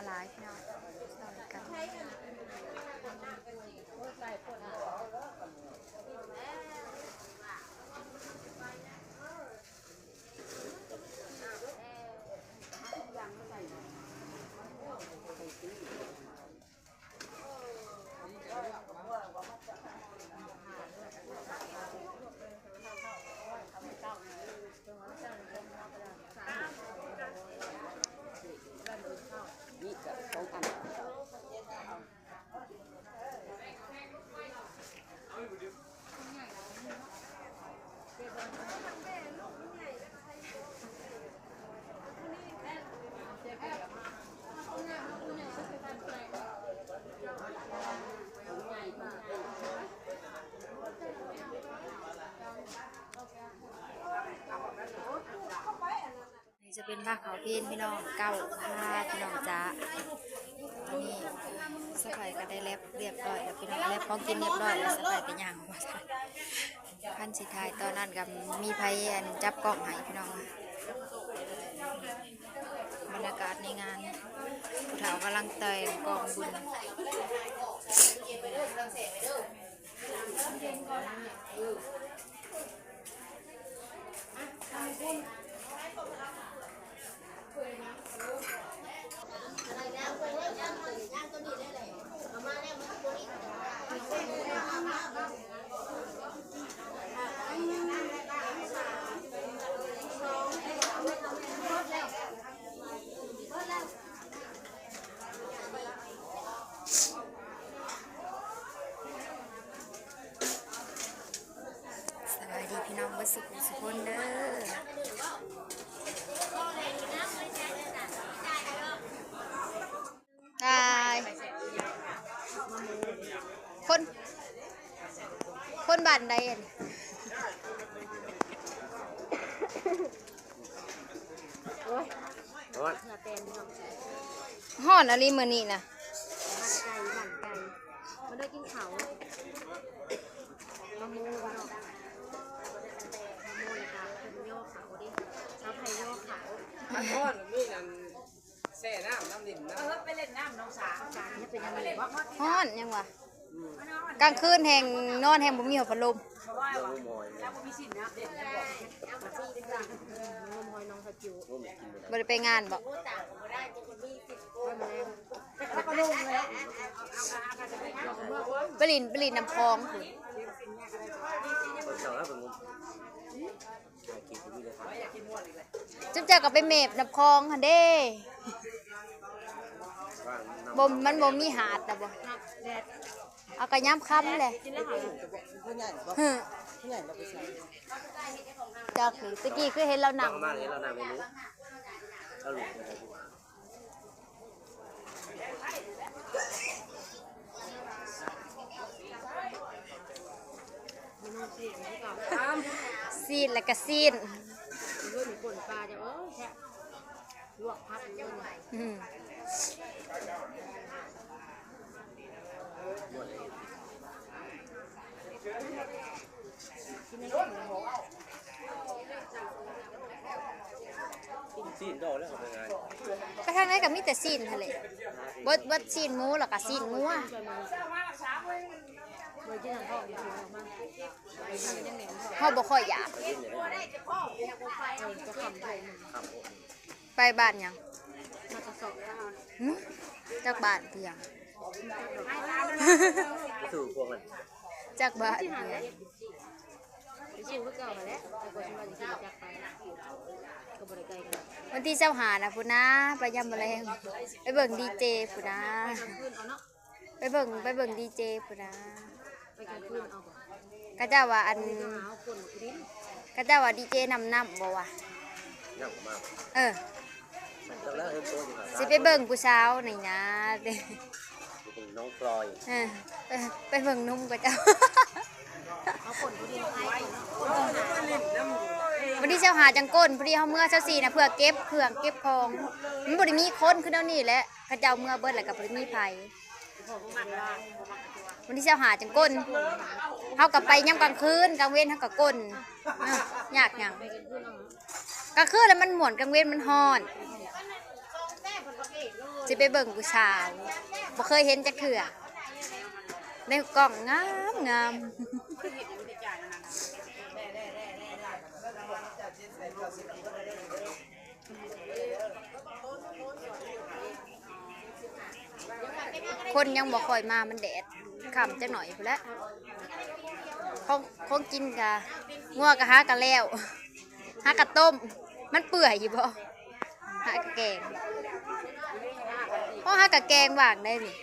ຫຼາຍພີ່ນ້ອງ ຊ່ອຍກັນ. ນີ້ຈະເປັນຜ້າຂາວເພນພີ່ນ້ອງ ເກົ້າຜ້າພີ່ນ້ອງຈ໋າ. ຕອນນີ້ສະໄພກໍໄດ້ແລັບຮຽບຮ້ອຍແລ້ວພີ່ນ້ອງ ແລັບຂອງກິນຮຽບຮ້ອຍແລ້ວ ສະໄພກໍຍ່າງອອກມາຖ່າຍ. ຄັນຊິຖ່າຍຕອນນັ້ນກໍມີໃຜອັນຈັບກ້ອງໃຫ້ພີ່ນ້ອງ. ບັນຍາກາດໃນງານ ຜູ້ເຖົ້າກຳລັງແຕ່ງກອງບຸນ. ສະບາຍດີພີ່ນ້ອງເບິດສຸຂູສຸຄົນເດີ. ຕາຍ ຄົນ ຄົນບ້ານໃດອັນນີ້? ໂອ້ຍ ຮ້ອນ ເຫື່ອແຕນພີ່ນ້ອງ. ຮ້ອນອີ່ຫຼີມື້ນີ້ນະ. ໝັ້ນໄກ່ ໝັ້ນໄກ່ ມາເດີກິນເຂົ້າ. ມະມ່ວງພີ່ນ້ອງ ມະມ່ວງ ແລ້ວກໍເພິ່ນຍໍເຂົ້າເດ້ ຊາວໄທຍໍເຂົ້າ. ມັນຮ້ອນ ມີອັນ ແຊ່ນ້ຳ ນ້ຳຫຼິ້ນນະ ເອີ ໄປຫຼິ້ນນ້ຳໜອງສາ ຮ້ອນຫຍັງວະ? ກາງຄືນແຮ່ງນອນແຮ່ງບໍ່ມີຫົດພັດລົມ. ບໍ່ໄດ້ໄປງານບໍ? ໄປຫຼິ້ນ ໄປຫຼິ້ນນ້ຳຂອງພຸ້ນ. ຈຸມເຈົ້າກໍໄປແມບນ້ຳຂອງຫັ້ນເດ້. ບໍ່ ມັນບໍ່ມີຫາດນະບໍ? ເອົາກະຍາມຄ່ຳແຫຼະ. ຮຶ ຈັກນີ້ ຕະກີ້ຄືເຫັນລາວນັ່ງ. ຊີ້ນແລ້ວກະຊີ້ນ ລວກຜັກ ອືມ ຊີ້ນດອກແລ້ວເອົາໄປງານ ໄປທາງໃດກໍມີແຕ່ຊີ້ນຫັ້ນແຫຼະ ເບິດ ເບິດຊີ້ນໝູ ແລ້ວກໍຊີ້ນງົວ. ເຮົາບໍ່ຄ່ອຍຢາກ ໄປບ້ານຫຍັງ? ຫຶ ຈັກບ້ານຄືຫຍັງ? ໄປສູ່ພວກມັນ ຈັກບ້ານຄືຫຍັງ? ໄປສູ່ຄືເກົ່າຫັ້ນແຫຼະ ແຕ່ກໍຊິວ່າຊິຂີ່ຈັກໄປ ກໍບໍ່ໄດ້ໄກກັນ. ວັນທີຊາວຫ້ານະພຸ້ນນາ ໄປຍາມມື້ແລງ ໄປເບິ່ງດີເຈພຸ້ນນາ. ໄປເບິ່ງ ໄປເບິ່ງດີເຈພຸ້ນນາ. ໄປກາງຄືນເອົາບໍ? ເຂົາເຈົ້າວ່າອັນ ເຂົາເຈົ້າວ່າດີເຈນ້ຳ ນ້ຳບໍວະ? ເອີ ຊິໄປເບິ່ງຜູ້ສາວນີ້ນາ. ເອີ ໄປ ໄປເບິ່ງໜຸ່ມເຂົາເຈົ້າ. ວັນທີຊາວຫ້າຈັ່ງກົ້ນ ພໍດີເຮົາເມືອຊາວສີ່ນະ ເພື່ອເກັບເຄື່ອງເກັບຂອງ. ມັນບໍ່ໄດ້ມີຄົນຄືແນວນີ້ແຫຼະ ເຂົາເຈົ້າເມືອເບິດແລ້ວກໍບໍ່ໄດ້ມີໃຜ. ວັນທີຊາວຫ້າຈັ່ງກົ້ນ ເຮົາກໍໄປຍາມກາງຄືນ ກາງເວັນເຮົາກໍກົ້ນ. ເອີ ຍາກຫຍັງ? ກາງຄືນລະມັນມ່ວນ ກາງເວັນມັນຮ້ອນ. ຊິໄປເບິ່ງຜູ້ສາວ ບໍ່ເຄີຍເຫັນຈັກເທື່ອ ໃນກ້ອງງາມໆ. ຄົນຍັງບໍ່ຄ່ອຍມາ ມັນແດດ ຄ່ຳຈັກໜ້ອຍພຸ້ນແຫຼະ. ຂອງ ຂອງກິນກະ ງົວກະຫາກະແລ້ວ ຫາກະຕົ້ມ ມັນເປື່ອຍຢູ່ບໍ່? ຫາກະແກງ ໂອ້ ຫາກະແກງຫວ່າງໄດ້ນີ້.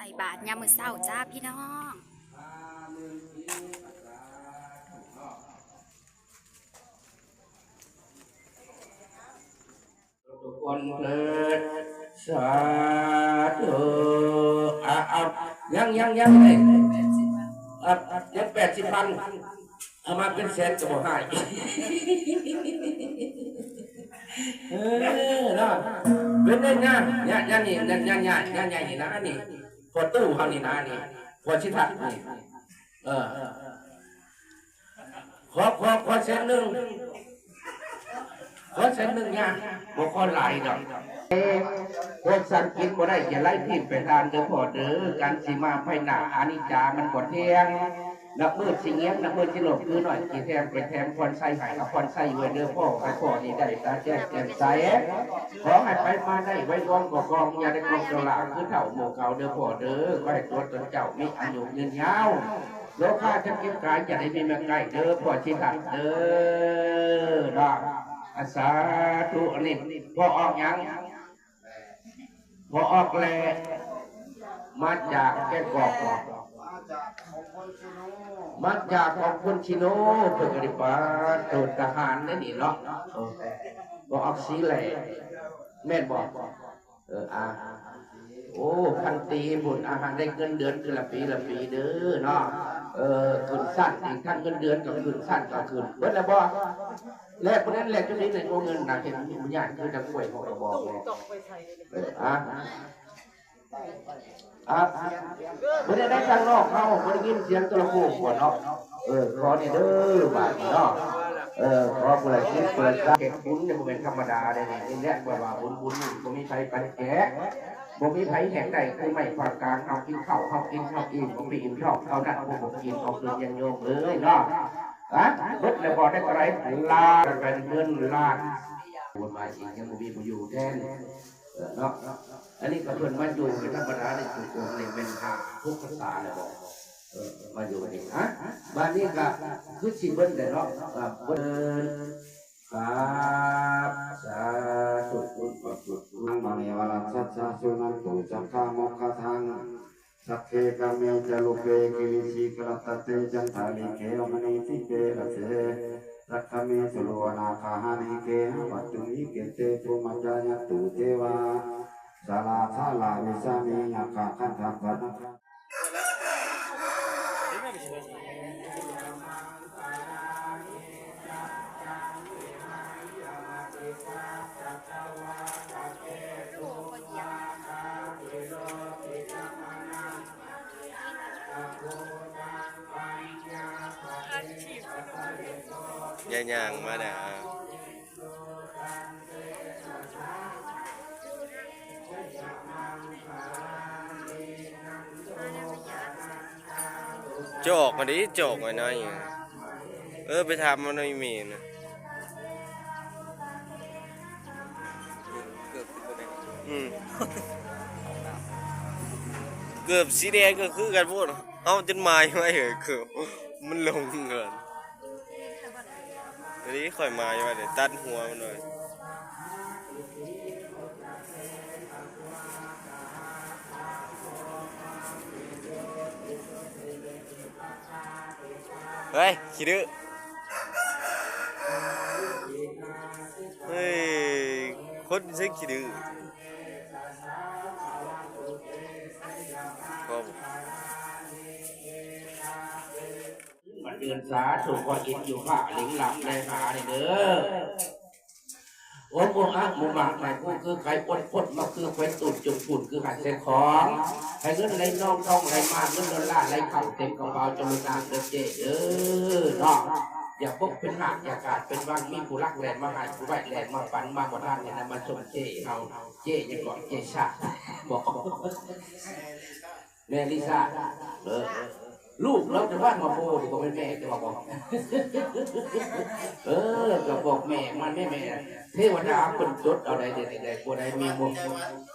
ໃສ່ບາດຍາມມື້ເຊົ້າຈ້າພີ່ນ້ອງ. ທຸກຄົນເທີດ ສາທຸ. ອາ ອາ ຍັງ ຍັງ ຍັງເລີຍ ອາ ຍັງແປດສິບພັນ ເອົາມາເປັນແສນກໍບໍ່ຮ້າຍ. ເອີ ເນາະ ເປັນໄດ້ຍາ ຍາ ຍານີ້ ຍາ ຍາ ຍາ ຍາໃຫຍ່ນີ້ນະ ອັນນີ້ ພໍ່ຕູ້ເຮົານີ້ນະ ນີ້ ພໍ່ສິທັດນີ້ ເອີ ຂໍ ຂໍ ຂໍແສນໜຶ່ງ ຂໍແສນໜຶ່ງຍາ ບໍ່ຂໍຫຼາຍດອກ. ພວກສັດກິນບໍ່ໄດ້ ຢ່າໄລ່ຖິ້ມໄປທານເດີພໍ່ເດີ ກັນຊິມາໄພໜ້າ ອະນິດຈາມັນບໍ່ທ່ຽງ ນັບມື້ຊິງຽງ ນັບມື້ຊິລົ້ມ ຄືນ້ອຍຊິແຖມໄປແຖມ ພອນໄຊໃຫ້ເອົາພອນໄຊໄວ້ເດີພໍ່ ໃຫ້ພໍ່ນີ້ໄດ້ຕາແຈ້ງແຈ່ມໃສ ຂໍໃຫ້ໄປມາໄດ້ໄວກອງກວ່າກອງ ຢ່າໄດ້ກອງໂຕຫຼາກຄືເຖົ້າໝູ່ເກົ່າເດີພໍ່ເດີ ຂໍໃຫ້ຕົວຕົນເຈົ້າມີອາຍຸຍືນຍາວ ໂລຄາຈະເຈັບກາຍ ຢ່າໄດ້ມີມາໃກ້ເດີພໍ່ຊິທັດເດີເນາະ. ອາ ສາທຸ. ອັນນີ້ພໍ່ອອກຫຍັງ? ບໍ່ອອກແລະ ມາຈາກແກ້ງກອກເນາະ ມາຈາກຂອງຄົນຊິໂນ ເພິ່ນກໍໄດ້ປາໂຕທະຫານໄດ້ນີ້ເນາະ. ເອີ ບໍ່ອອກສີແຫຼະ ແມ່ນບໍ່? ເອີ ອາ ໂອ້ ພັນຕີພຸ້ນ ອາ ຫາໄດ້ເງິນເດືອນຄືລະປີລະປີເດີເນາະ. ເອີ ຂຶ້ນຊັ້ນອີກ ທັງເງິນເດືອນກໍຂຶ້ນ ຊັ້ນກໍຂຶ້ນ ເບິດແລ້ວບໍ່? ແລກບໍ່ໄດ້ແລກຢູ່ໃນ ໃນໂກເງິນນະ ເຫັນຍາກຄືຈັກກ້ວຍຫົວກະບອກເນາະ. ເອີ ອາ ອາ ບໍ່ໄດ້ໄດ້ທາງນອກເຮົາ ບໍ່ໄດ້ຍິນສຽງໂທລະໂຂງບໍ່ເນາະ. ເອີ ຂໍນີ້ເດີບາດນີ້ເນາະ. ເອີ ຂໍຜູ້ໃດສິບຜູ້ໃດຊາວ ເຮັດບຸນນີ້ບໍ່ແມ່ນທຳມະດາເດ້ນີ້. ນີ້ແຫຼະ ເພິ່ນວ່າບຸນ ບຸນນີ້ບໍ່ມີໃຜປານແຈກ ບໍ່ມີໃຜແຫກໄດ້ຄືໄມ້ພາກກາງ. ເຮົາກິນເຂົ້າ ເຮົາກິນເຂົ້າອີ່ມ ບໍ່ໄປອີ່ມທ້ອງເທົ່ານັ້ນ ຜູ້ບໍ່ກິນເອົາຄືນ ຍາດໂຍມເອີຍເນາະ. ອາ ເບິດແລ້ວບໍ່ໄດ້ເທົ່າໃດ ລ້ານ ເປັນເງິນລ້ານ ໂອນມາອີກ ຍັງບໍ່ມີຜູ້ຢູ່ແທນ ເອີ ເນາະ. ອັນນີ້ກໍເພິ່ນມາຢູ່ເປັນທຳມະດາໃນຊຸມຊົນນີ້ແມ່ນຫ້າຫົກພັນສາແລ້ວບໍ່? ເອີ ມາຢູ່ນີ້ ຮະ ບາດນີ້ກໍຄືຊິເບິດແລ້ວເນາະ. ເອີ ເບິດ ສາ ສາທຸ ບຸນ ບຸນ ບຸນ. ມະນີວະລັງ ສັດສາ ສຸນັນຕຸ ສັກຂະໂມຄະທັງ ສັກເຂ ກາເມ ຈາລຸເປ ກິລິສີ ຄະລະຕະເຕ ຈັນທາລີ ເຂ ມະນີ ສິເປ ລະເສ ສັກຂະເມ ສຸລຸ ອະນາຄາ ຫາລີ ເກຫະ ວັດຖຸ ມີ ເກເຕ ພູມະ ຈາຍັນຕຸ ເທວາ ສາລາ ສາລາ ວິສາມີ ຍັກຂະ ຄັນທະ ພະນະ ຢ່າຍ່າງມານະ. ຈອກ ອັນນີ້ຈອກໄວ້ໃນ ເອີ ໄປຖາມມັນໃນເມນນະ. ເກືອບ ອືມ ເກີບສີແດງກໍຄືກັນໂພດ ເອົາຈົນໝາຍໄວ້ເອີ ເກີບມັນລົງເກີນ. ອັນນີ້ຂ້ອຍໝາຍໄວ້ເດ້ ຕັດຫົວມັນໄວ້. ເຮີ້ຍ ຂີ້ດື້ ເຮີ້ຍ ຄົນເຊິ່ງຂີ້ດື້ ກໍ ບັດເດີນສາທຸ ຂໍອິດຢູ່ພະເຫຼັງລຳແລຫານີ້ເດີ ໂອໂມອະໂມມະ ໃຫ້ຜູ້ຄືໄຄອົດຄົດ ມາຄືໄຟຕູດຈົງປຸ້ນຄືຫັນໃສ່ຂອງ ໃຫ້ເງິນໄຫຼນອງ ທອງໄຫຼມາ ເງິນດອນລາໄຫຼເຂົ້າເຕັມກະເປົາ ຈະລຸນອາງເດີເຈ້ເດີເນາະ. ຢ່າປົກເປັນຫາກ ຢ່າກາດເປັນວັງ ມີຜູ້ລັກແລ່ນມາໃຫ້ ຜູ້ໄວແລ່ນມາປັນ ມາບໍ່ທັນ ໃຫ້ນຳມາຊົມເຈ້ເຮົາ ເຈ້ຫຍັງເກາະ ເຈ້ຊາດ ບໍ່ ແມ່ລິຊາດ ເອີ ລູກລາວຈະວ່າມາໂພນີ້ບໍ່ແມ່ນແມ່ແຕ່ວ່າບໍ່ ເອີ ກໍບອກແມ່ມັນແມ່ ແມ່ ເທວະດາເພິ່ນຈົດເອົາໄດ້ ໄດ້ ໄດ້ ບໍ່ໄດ້ແມ່ບໍ່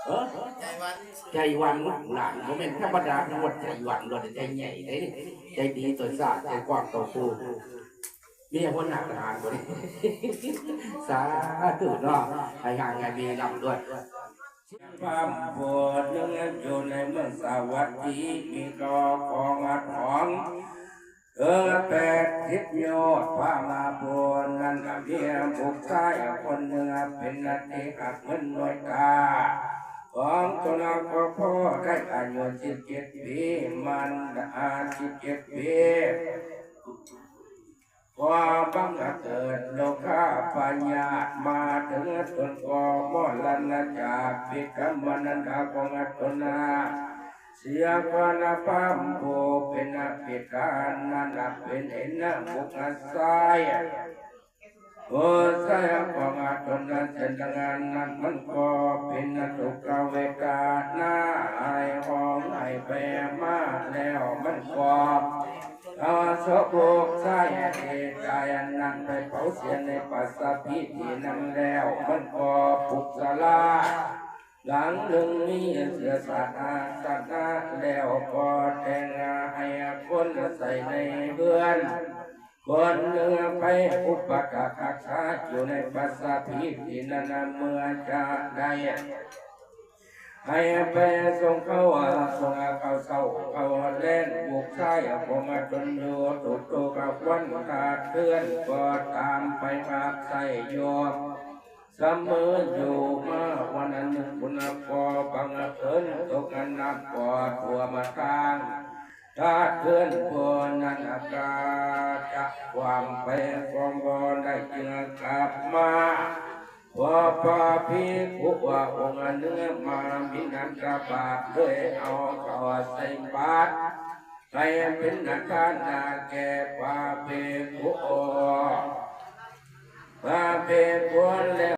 ເອີ ໃຈຫວັນ ໃຈຫວັນ ລູກຫຼານ ບໍ່ແມ່ນທຳມະດາ ນະວ່າໃຈຫວັນ ບໍ່ໄດ້ໃຈໃຫຍ່ເດ້ ໃຈດີຕໍ່ຊາດ ໃຈກວ້າງຕໍ່ຜູ້ ເມຍຫົວໜ້າທະຫານບໍ່ນີ້ ສາທຸເນາະ ໃຫ້ຮັ່ງໃຫ້ມີ ລ່ຳລວຍ. ພາມຜູ້ໜຶ່ງຢູ່ໃນເມືອງສາວັດດີ ມີເຈົ້າຂອງອາດຫອງເຖິງແປດສິບໂຍດ. ພາມາຜູ້ນັ້ນມີບຸກຊາຍຄົນໜຶ່ງ ເປັນທີ່ຮັກເໝືອນນ້ອຍຕາ ຂອງຕົນກໍພໍໄດ້ອາຍຸສິບເຈັດປີ ມັນອາຍຸສິບເຈັດປີ ກໍບັງເກີດໂລຄາພະຍາດມາເຖິງຕົນກໍມໍລະນະຈາກ ພິກຳມະນັນດາຂອງຕົນນາ ເສຍກ່ອນ. ພາມຜູ້ເປັນບິດານັ້ນເປັນເຫັນບຸກຊາຍ ຜູ້ຊາຍຂອງຕົນນັ້ນເຊັ່ນດາງນັ້ນ ມັນກໍເປັນທຸກຂະເວທະນາ ໄຫ້ຮ້ອງໄຫ້ແປມາແລ້ວ ມັນກໍ ເອົາສົບລູກຊາຍທີ່ຕາຍອັນນັ້ນໄປເຜົາເສຍໃນປາສາດທີ່ນັ້ນແລ້ວ ມັນກໍປຸກສາລາຫຼັງໜຶ່ງມີເຊື້ອຊາດອາສະນະແລ້ວ ກໍແຕ່ງໃຫ້ຄົນໃສ່ໃນເຮືອນຄົນໜຶ່ງໄປອຸປະຖາກຮັກສາຢູ່ໃນປາສາດທີ່ນັ້ນ ເມື່ອຈະໄດ້ ໃຫ້ໄປສົ່ງເຂົ້າ ສົ່ງເຂົ້າເຊົ້າເຂົ້າແລງ ລູກຊາຍຂອງຕົນຢູ່ທຸກໆວັນ ຂາດເດືອນກໍຕາມໄປຮັບໃຊ້ຢູ່ສະເໝີຢູ່ມາ. ວັນໜຶ່ງພຸ້ນກໍບັງເອີນຕົກນ້ຳກໍຖ້ວມທາງ ຂາດເດືອນຜູ້ນັ້ນກໍຈະຄວ່ຳໄປຄວ່ຳບໍ່ໄດ້ ຈຶ່ງກັບມາ ພວກພະພິກຂຸອົງໜຶ່ງມາບິນທະບາດ ເລີຍເອົາເຂົ້າໃສ່ບາດ ໃຫ້ເປັນທານນາແກ່ພະພິກຂຸ ພະພິກຂຸແລ້ວ